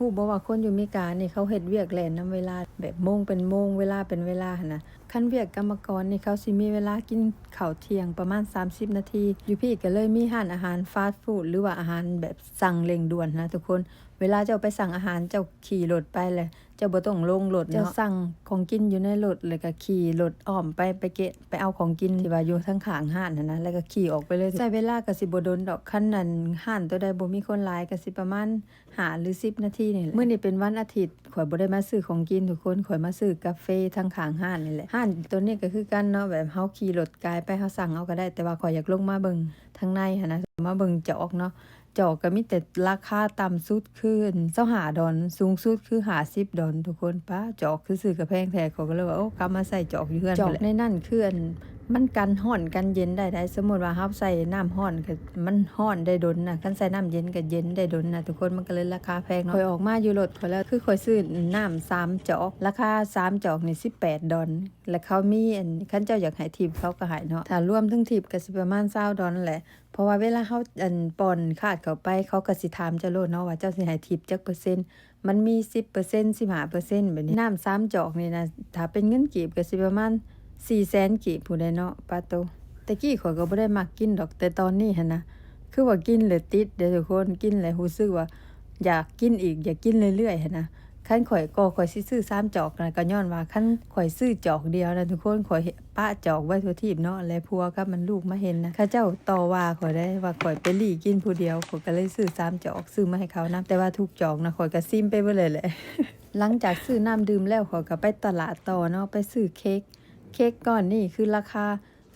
ຮູ້ບໍ່ວ່າຄົນຢູ່ເມການີ້ເຂົາເຮັດວຽກແລ່ນນຳເວລາ ແບບໂມງເປັນໂມງ ເວລາເປັນເວລາຫັ້ນນະ. ຄັນວຽກກຳມະກອນນີ້ເຂົາຊິມີເວລາກິນເຂົ້າທ່ຽງປະມານສາມສິບນາທີ. ຢູ່ພີ້ກໍເລີຍມີຮ້ານອາຫານຟາສຟູດ ຫຼືວ່າອາຫານແບບສັ່ງເລັ່ງດ່ວນນະທຸກຄົນ. ເວລາເຈົ້າໄປສັ່ງອາຫານ ເຈົ້າຂີ່ລົດໄປແຫຼະ ເຈົ້າບໍ່ຕ້ອງລົງລົດເນາະ ເຈົ້າສັ່ງຂອງກິນຢູ່ໃນລົດ ແລ້ວກໍຂີ່ລົດອ້ອມໄປ ໄປເກະ ໄປເອົາຂອງກິນທີ່ວ່າຢູ່ທາງຂ້າງຮ້ານຫັ້ນນະ ແລ້ວກໍຂີ່ອອກໄປເລີຍ. ໃຊ້ເວລາກໍຊິບໍ່ດົນດອກ ຄັນອັນຮ້ານໂຕໃດບໍ່ມີຄົນຫຼາຍກໍຊິປະມານຫ້າຫຼືສິບນາທີນີ້ແຫຼະ. ມື້ນີ້ເປັນວັນອາທິດ ຂ້ອຍບໍ່ໄດ້ມາຊື້ຂອງກິນທຸກຄົນ ຂ້ອຍມາຊື້ກາເຟທາງຂ້າງຮ້ານນີ້ແຫຼະ. ຮ້ານໂຕນີ້ກໍຄືກັນເນາະ ແບບເຮົາຂີ່ລົດກາຍໄປ ເຮົາສັ່ງເອົາກໍໄດ້ ແຕ່ວ່າຂ້ອຍຢາກລົງມາເບິ່ງທາງໃນຫັ້ນນະ ມາເບິ່ງຈອກເນາະ. ຈອກກໍມີແຕ່ລາຄາຕ່ຳສຸດຄືຊາວຫ້າດອນ ສູງສຸດຄືຫ້າສິບດອນທຸກຄົນ. ປ້າ ຈອກຄືຊື້ກໍແພງແທ້ ຂ້ອຍກໍເລີຍວ່າ ໂອ້ ກັບມາໃສ່ຈອກຢູ່ເຮືອນ. ຈອກໃນນັ້ນຄືອັນ ມັນກັນຮ້ອນກັນເຢັນໄດ້ໃດ໋. ສົມມຸດວ່າເຮົາໃສ່ນ້ຳຮ້ອນກໍມັນຮ້ອນໄດ້ດົນນະ ຄັນໃສ່ນ້ຳເຢັນກໍເຢັນໄດ້ດົນນະທຸກຄົນ ມັນກໍເລີຍລາຄາແພງເນາະ. ຂ້ອຍອອກມາຢູ່ລົດຂ້ອຍແລ້ວ ຄືຂ້ອຍຊື້ນ້ຳສາມຈອກ ລາຄາສາມຈອກນີ້ສິບແປດດອນ ແລະເຂົາມີອັນ ຄັນເຈົ້າຢາກໃຫ້ທິບເຂົາກໍໃຫ້ເນາະ ຖ້າລວມເຖິງທິບກໍຊິປະມານຊາວດອນແຫຼະ. ເພາະວ່າເວລາເຮົາອັນປ້ອນຄາດເຂົ້າໄປ ເຂົາກໍຊິຖາມເຈົ້າໂລດເນາະວ່າເຈົ້າຊິໃຫ້ທິບຈັກເປີເຊັນ ມັນມີສິບເປີເຊັນ ສິບຫ້າເປີເຊັນແບບນີ້. ນ້ຳສາມຈອກນີ້ນະ ຖ້າເປັນເງິນກີບກໍຊິປະມານສີ່ແສນກີບພຸ້ນແຫຼະເນາະ ປາໂຕ. ແຕ່ກີ້ຂ້ອຍກໍບໍ່ໄດ້ມັກກິນດອກ ແຕ່ຕອນນີ້ຫັ້ນນະ ຄືວ່າກິນແລ້ວຕິດເດ້ທຸກຄົນ ກິນແລ້ວຮູ້ສຶກວ່າຢາກກິນອີກ ຢາກກິນເລື້ອຍໆຫັ້ນນະ. ຄັນຂ້ອຍກໍ ຂ້ອຍຊິຊື້ສາມຈອກນະ ກໍຍ້ອນວ່າຄັນຂ້ອຍຊື້ຈອກດຽວນະທຸກຄົນ ຂ້ອຍປະຈອກໄວ້ທົ່ວທີບເນາະ ແລະຜົວກັບມັນລູກມາເຫັນນະ ເຂົາເຈົ້າຕໍ່ວ່າຂ້ອຍເດ້ ວ່າຂ້ອຍໄປລີ້ກິນຜູ້ດຽວ. ຂ້ອຍກໍເລີຍຊື້ສາມຈອກ ຊື້ມາໃຫ້ເຂົານຳ ແຕ່ວ່າທຸກຈອກນະ ຂ້ອຍກໍຊິມໄປເບິດເລີຍແຫຼະ. ຫຼັງຈາກຊື້ນ້ຳດື່ມແລ້ວ ຂ້ອຍກໍໄປຕະຫຼາດຕໍ່ເນາະ ໄປຊື້ເຄັກ. ເຄັກກ້ອນນີ້ຄືລາຄາ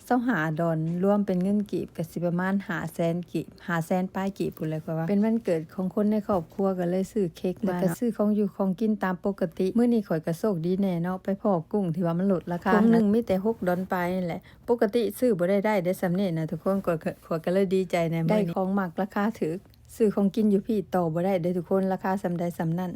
ຊາວຫ້າດອນ ລວມເປັນເງິນກີບກໍຊິປະມານຫ້າແສນກີບ ຫ້າແສນປາຍກີບພຸ້ນແຫຼະຂ້ອຍວ່າ. ເປັນວັນເກີດຂອງຄົນໃນຄອບຄົວ ກໍເລີຍຊື້ເຄັກມາ ແລ້ວກໍຊື້ຂອງຢູ່ຂອງກິນຕາມປົກກະຕິ. ມື້ນີ້ຂ້ອຍກໍໂຊກດີແດ່ເນາະ ໄປພໍ້ກຸ້ງທີ່ວ່າມັນລົດລາຄາ ຖົງໜຶ່ງມີແຕ່ຫົກດອນປາຍນີ້ແຫຼະ. ປົກກະຕິຊື້ບໍ່ໄດ້ໄດ້ເດ້ສ່ຳນີ້ນະທຸກຄົນ ຂ້ອຍ ຂ້ອຍກໍເລີຍດີໃຈແດ່ມື້ນີ້ ໄດ້ຂອງມັກລາຄາຖືກ. ຊື້ຂອງກິນຢູ່ພີ້ຕໍ່ບໍ່ໄດ້ເດ້ທຸກຄົນ ລາຄາສ່ຳໃດສ່ຳນັ້ນ.